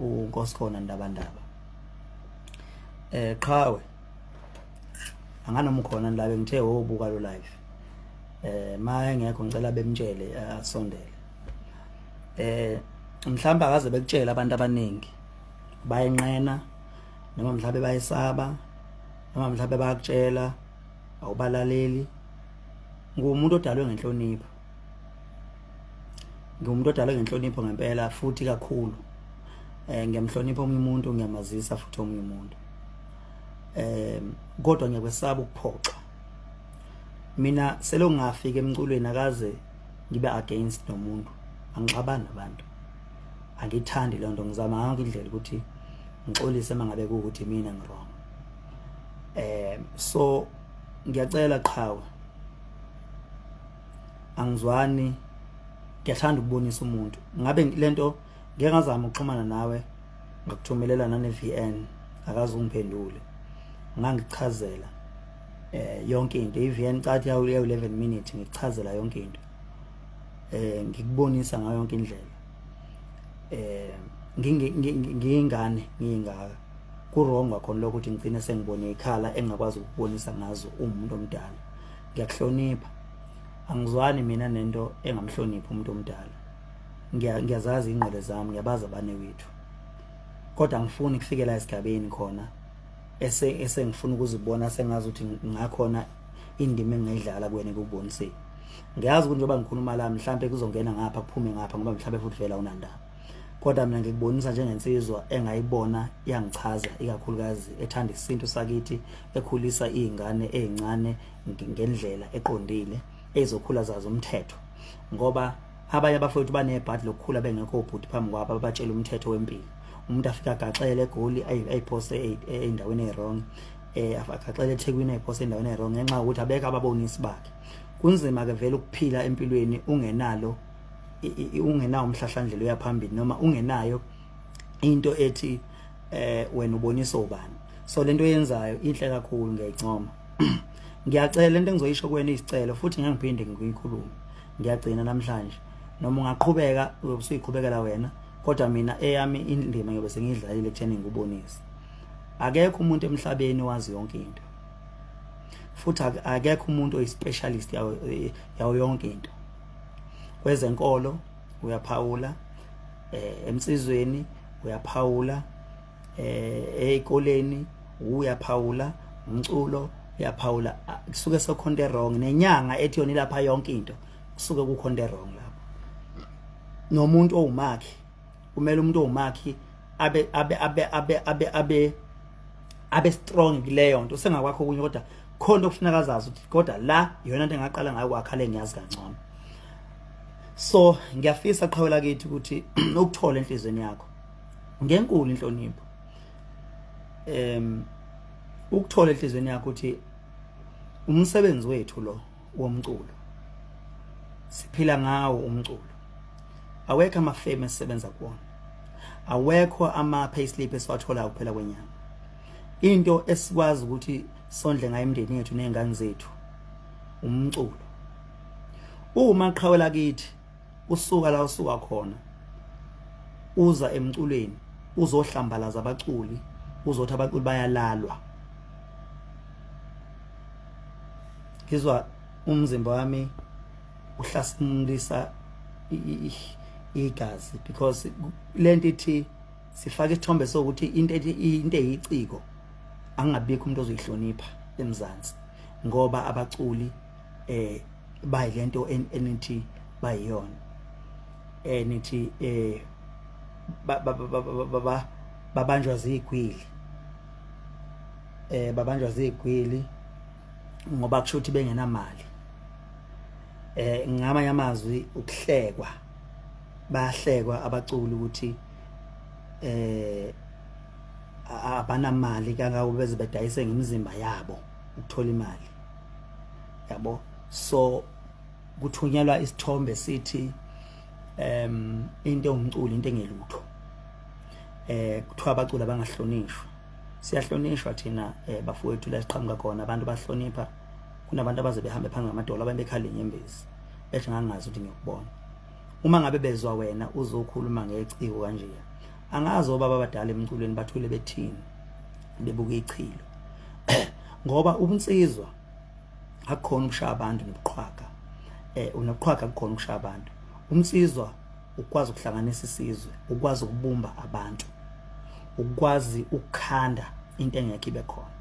uNkosikhona Ndabandaba. Qhawe anganoma ukhona la, bengithe wobuka lo live. Ma engekho, ngicela bemtshele asondele. Mhlawumbe akaze bekutshela, abantu abaningi bayenqena noma mhlawumbe bayesaba noma mhlawumbe bayakutshela, awubalaleli. Ngumuntu odalwe ngenhlonipho, ngiwumuntu odalwe ngenhlonipho ngempela futhi kakhulu. Ngiyamhlonipha omunye umuntu, ngiyamazisa futhi omunye umuntu, kodwa ngiyakwesaba ukuphoxa. Mina selo ngafika emculweni, akaze ngibe against nomuntu, angixabani nabantu, angithandi leyo nto. Ngizama yonke indlela ukuthi ngixolise uma ngabe kuwukuthi mina ngi-wrong. So ngiyacela qhawe, angizwani, ngiyathanda ukubonisa umuntu ngabe lento. Ngeke ngazama ukuxhumana nawe, ngakuthumelela nane VN, akaze ungiphendule. Ngangichazela yonke into, i-VN cathi yawu 11 minutes, ngikuchazela yonke into, ngikubonisa ngayo yonke indlela. Ngiyingane, ngiyingaka, ku-wrong kwakhona lokho ukuthi ngigcine sengibone ikhala engingakwazi ukubonisa ngazo umuntu omdala. Ngiyakuhlonipha, angizwani mina nento engamhloniphi umuntu omdala. Ngiyazazi ingqele zami, ngiyabazi abanewethu, kodwa angifuni kufikela esigabeni khona ese esengifuna ukuzibona sengazi ukuthi ngakhona indima engingayidlala kuwena ekuboniseni. Ngiyazi ukuthi njengoba ngikhuluma la, mhlambe kuzongena ngapha kuphume ngapha, ngoba mhlambe futhi vela unandaba, kodwa mina ngikubonisa njengensizwa engayibona yangichaza, ikakhulukazi ethanda isintu sakithi, ekhulisa izingane ezincane ngendlela eqondile, ezokhula zazi umthetho, ngoba abanye abafowethu banebhadi lokukhula bengekho ubhuti phambi kwabo abatshela umthetho wempilo. Umuntu afika agaxele eGoli, ayiphose ey'ndaweni ey'wrong, agaxele eThekwini, ayiphose endaweni ey'wrong ngenxa yokuthi abekho ababonisi bakhe. Kunzima-ke vele ukuphila empilweni ungenalo, ungenawo umhlahlandlela uyaphambili noma ungenayo into ethi wena ubonisa ubani. So lento oyenzayo inhle kakhulu, ngiyayincoma. Ngiyacela, lento engizoyisho kuwena isicelo futhi ngeke ngiphinde ngiyikhulume, ngiyagcina namhlanje. Noma ungaqhubeka uyobe usuyiqhubekela wena, kodwa mina eyami indima ngiyobe sengiyidlalile ekutheni ngikubonise. Akekho umuntu emhlabeni wazi yonke into, futhi akekho umuntu oyi-specialist yawo yonke into. Kwezenkolo uyaphawula, emsizweni uyaphawula, ezikoleni uyaphawula, umculo uyaphawula, kusuke sekukhona wrong. Nenyanga ethi yona ilapha yonke into, kusuke kukhona wrong lapho. Nomuntu owumakhi, kumele umuntu owumakhi abe strong kuleyo nto. Sengakwakho okunye, kodwa khona okufuneka azazi ukuthi kodwa la iyona into engaqala ngayo kwakha le, ngiyazi kangcono. So ngiyafisa qhawela kithi ukuthi ukuthola enhlizweni yakho ngenkulu inhlonipho, ukuthola enhlizweni yakho ukuthi umsebenzi wethu lo womculo, siphila ngawo umculo. Awekho amafemu esisebenza kuwona, awekho ama-payslip esiwatholayo kuphela kwenyanga. Into esikwazi ukuthi sondle ngayo imindeni yethu ney'ngane zethu umculo. Uma qhawela kithi usuka la usuka khona uza emculweni uzohlambalaza abaculi, uzothi abaculi bayalalwa, ngizwa umzimba wami uhlasimulisa igazi, because lento ithi sifake isithombe sokuthi into ethi into eyiciko angabikho umuntu ozoyihlonipha eMzansi, ngoba abaculi bayilento enithi bayiyona, nithi babanjwa zigwili, babanjwa zigwili ngoba kusho ukuthi bengenamali. Ngamanye amazwi ukuhlekwa, bayahlekwa abaculi ukuthi abanamali kangako, beze bedayise ngemizimba yabo ukuthola imali yabo. So kuthunyelwa isithombe sithi into ewumculo into engelutho, kuthiwa abaculi abangahlonishwa. Siyahlonishwa thina, bafowethu, la siqhamuka khona abantu bahlonipha. Kunabantu abaze behambe phansi ngamadolo, abantu bekhala inyembezi bethi ngangazi ukuthi ngiyokubona. Uma ngabe bezwa wena uzokhuluma ngeciko kanje. Angazi obaba abadala emculweni bathule bethini bebuka ichilo, ngoba ubunsizwa akukhona ukushaya abantu nobuqhwaga, unobuqhwaga akukhona ukushaya abantu. Umnsizwa ukwazi ukuhlanganisa isizwe, ukwazi ukubumba abantu, ukwazi ukukhanda into engekho ibe khona.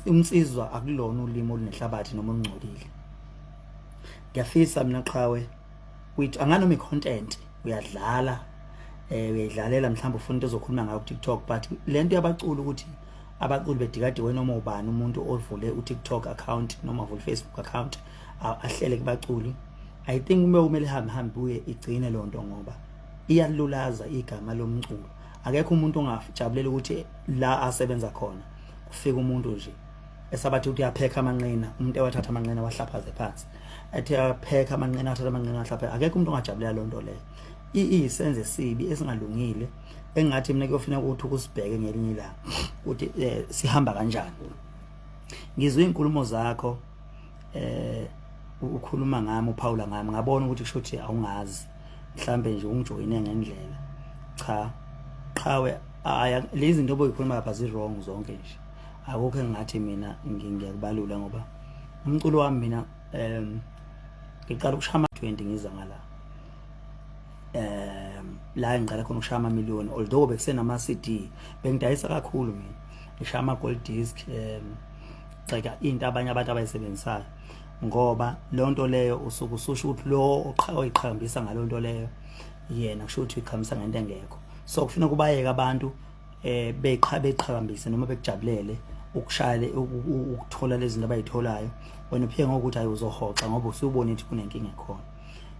Umnsizwa akulona ulimi olunenhlabathi noma olungcolile. Ngiyafisa mina qhawe with anganoma i-content uyadlala, uyayidlalela, mhlawumbe ufuna into ozokhuluma ngayo ku-TikTok, but lento yabaculi, ukuthi abaculi bedikadiwe, noma ubani umuntu ovule u-TikTok account noma avule Facebook account ahlele kubaculi, I think uma kumele ihambe hambe buye igcine lonto, ngoba iyalulaza igama lomculo. Akekho umuntu ongajabulela ukuthi la asebenza khona kufika umuntu nje esabathi ukuthi uyaphekha amanqina, umuntu ewathatha amanqina wahlaphaze phansi, ethi aphekha amanqina, athatha amanqina wahlapha. Akekho umuntu ongajabulela lonto leyo. Iyisenzo esibi esingalungile, engathi mina kuyofuna ukuthi ukusibheke ngelinye ilanga ukuthi sihamba kanjani. Ngizwe izinkulumo zakho, ukhuluma ngami, uphawula ngami, ngabona ukuthi kusho ukuthi awungazi, mhlambe nje ungijoyine ngendlela. Cha qhawe, aya lezi zinto oboyikhuluma lapha zi wrong zonke nje. Akukho engathi mina ngiyakubalula, ngoba umculo wami mina ngiqala ukushaya 20 ngiza ngala, la ngiqala khona ukushaya amamiliyoni, although bekusenama CD bengidayisa kakhulu mina, ngishaya ama gold disc, gxeka into abanye abantu abayisebenzisayo, ngoba leyo nto leyo usuke ususho ukuthi lo oyiqhakambisa ngalo nto leyo yena kusho ukuthi uyiqhakambisa ngento engekho. So kufuneka ubayeke abantu beqha beqhakambise noma bekujabulele ukushaya, ukuthola lezi zinto abayitholayo. Wena uphike ngokuthi hayi, uzohoxa ngoba usubona ukuthi kunenkinga ekhona.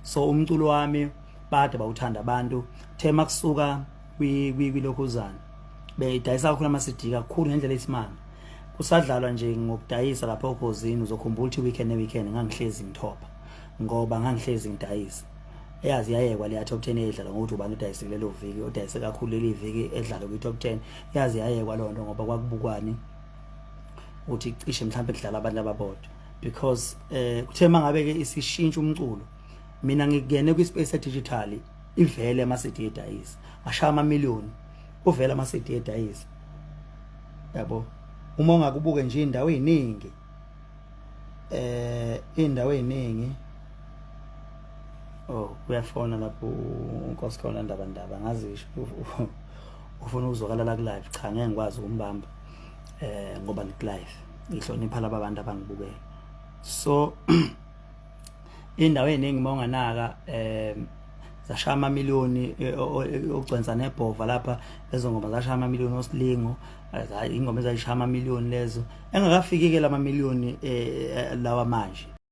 So umculo wami bade bawuthanda abantu, thema kusuka kwilokhuzana beyidayisa kakhulu ama-CD kakhulu ngendlela eyisimanga. Kusadlalwa nje ngokudayisa lapha okhozini, uzokhumbula ukuthi weekend ne-weekend ngangihlezi ngithopha ngoba ngangihlezi ngidayisa. Eyazi yayekwa leya top 10 eyidlala ngokuthi ubani odayise kulelo viki, odayise kakhulu leli viki edlala kwi-top 10. Yazi yayekwa leyo nto ngoba kwakubukwani ukuthi cishe mhlawumbe kudlala abantu ababodwa, because kuthe mangabe ke isishintsha umculo, mina ngingene kwi-space digital, ivele ama CD edayisa, ashaya amamiliyoni, uvele ama CD edayisa, yabo. Uma ungakubuke nje indawo eziningi, indawo eziningi. Oh, uyafona lapho uNkosikhona Ndaba Ndaba, ngazi ufuna ukuzwakala la ku live. Cha, ngeke ngikwazi ukumbamba ngoba ngiku live, ngihlonipha laba bantu abangibukele. So indawo eziningi uma unganaka zashaya amamiliyoni, ogcwensa nebhova lapha, lezo ngoma zashaya amamiliyoni, osilingo, ingoma ezayishaya amamiliyoni lezo, engakafiki ke lamamiliyoni lawa manje.